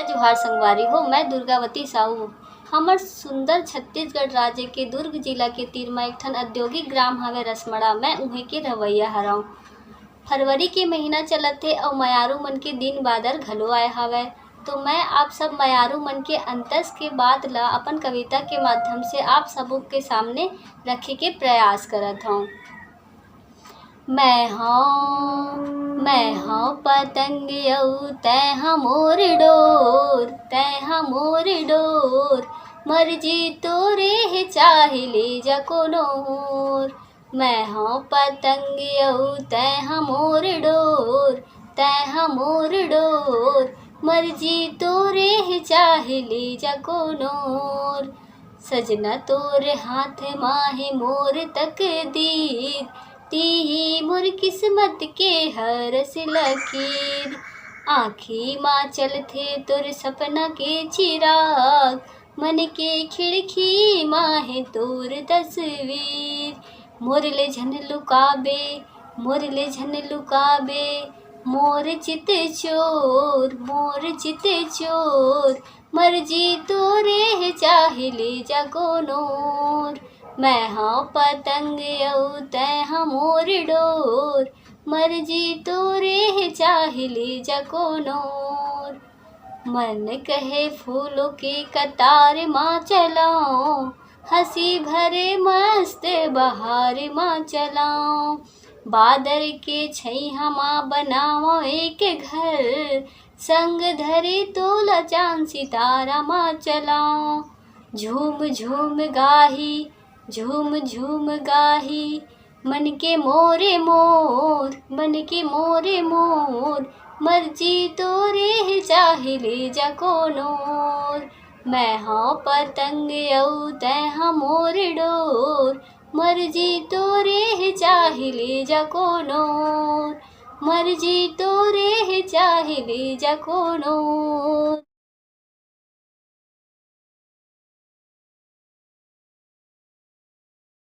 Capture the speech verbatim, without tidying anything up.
जोहार संगवारी हो, मैं दुर्गावती साहू। हमर सुंदर छत्तीसगढ़ राज्य के दुर्ग जिला के तीर म एक ठन औद्योगिक ग्राम हवे रसमड़ा। मैं उहें के रहवइया हरंव। फरवरी के महीना चलत हे अउ मयारू मन के दिन बादर घलो आए हवय। तो मैं आप सब मयारू मन के अंतस के बात ला अपन कविता के माध्यम से आप सबो के सामने रखे के प्रयास करत हंव। मैं हंव, मैं हंव पतंग अउ तैं ह मोर डोर, तैं ह मोर डोर, मर्जी तोरे हे चाहे ले जा कोनो ओर। मैं हंव पतंग अउ तैं ह मोर डोर, तैं ह मोर डोर, मर्जी तोरे हे चाहे ले जा कोनो ओर। सजना तोर हाथ मा हे मोर तकदीर, तिही मोर किस्मत के हरस लकीर। आँखी मा चलथे तोर सपना के चिराग, मन के खिड़की मा हे तोर तस्वीर। मोर ले झन लुकाबे, मोर ले झन लुकाबे, मोर चित चोर, मोर चित चोर, मर्जी तोरे हे चाहे ले जा कोनो ओर। मैं हंव पतंग अउ तैं ह मोर डोर, मर्जी तोरे हे चाहे ले जा कोनो ओर। मन कहे फूलों के कतार मा चलंव, हंसी भरे मस्त बहार मा चलंव। बादर के छइहां मा बनावंव एक घर, संग धरे तोला चांद सितारा मा चलंव। झूम झूम गाही, झूम झूम गाही, मन के मोरे मोर, मन के मोरे मोर, मर्जी तोरे हे चाहे ले जा कोनो ओर। मैं हंव पतंग अउ तैं ह मोर डोर, मर्जी तोरे हे चाहे ले जा कोनो ओर, मर्जी तोरे हे चाहे ले जा कोनो ओर।